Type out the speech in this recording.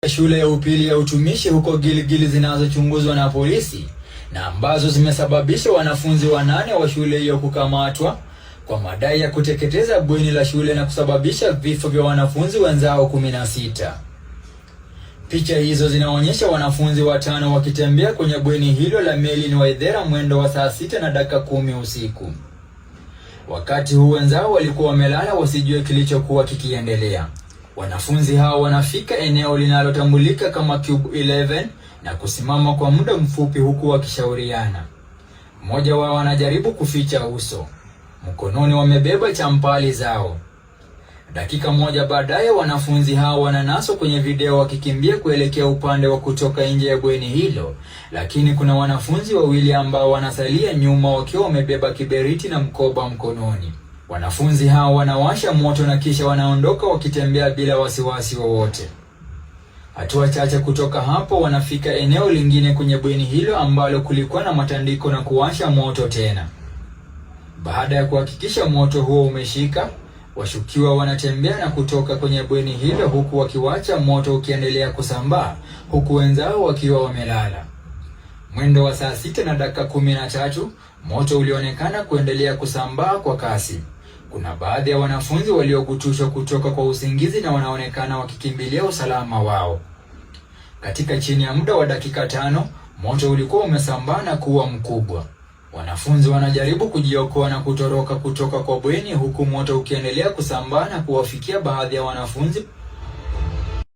Shule ya upili ya utumishi huko Gilgil zinazochunguzwa na polisi na ambazo zimesababisha wanafunzi 8 wa shule hiyo kukamatwa kwa madai ya kuteketeza bweni la shule na kusababisha vifo vya wanafunzi wenzao 16. Picha hizo zinaonyesha wanafunzi 5 wakitembea kwenye bweni hilo la Melin Waithera mwendo wa saa 6:10 usiku. Wakati huu wenzao walikuwa wamelala wasijue kilichokuwa kikiendelea. Wanafunzi hao wanafika eneo linalotambulika kama Cube 11 na kusimama kwa muda mfupi huku wakishauriana. Mmoja wao anajaribu kuficha uso. Mkononi wamebeba champali zao. Dakika moja baadaye wanafunzi hao wananaswa kwenye video wakikimbia kuelekea upande wa kutoka nje ya bweni hilo, lakini kuna wanafunzi 2 ambao wanasalia nyuma wakiwa wamebeba kiberiti na mkoba mkononi. Wanafunzi hao wanawasha moto na kisha wanaondoka wakitembea bila wasiwasi wowote. Hatua chache kutoka hapo wanafika eneo lingine kwenye bweni hilo ambalo kulikuwa na matandiko na kuwasha moto tena. Baada ya kuhakikisha moto huo umeshika, washukiwa wanatembea na kutoka kwenye bweni hilo huku wakiwacha moto ukiendelea kusambaa huku wenzao wakiwa wamelala. Mwendo wa saa 6:13, moto ulionekana kuendelea kusambaa kwa kasi. Kuna baadhi ya wanafunzi waliogutushwa kutoka kwa usingizi na wanaonekana wakikimbilia usalama wao. Katika chini ya muda wa dakika 5, moto ulikuwa umesambaa na kuwa mkubwa. Wanafunzi wanajaribu kujiokoa na kutoroka kutoka kwa bweni huku moto ukiendelea kusambaa na kuwafikia baadhi ya wanafunzi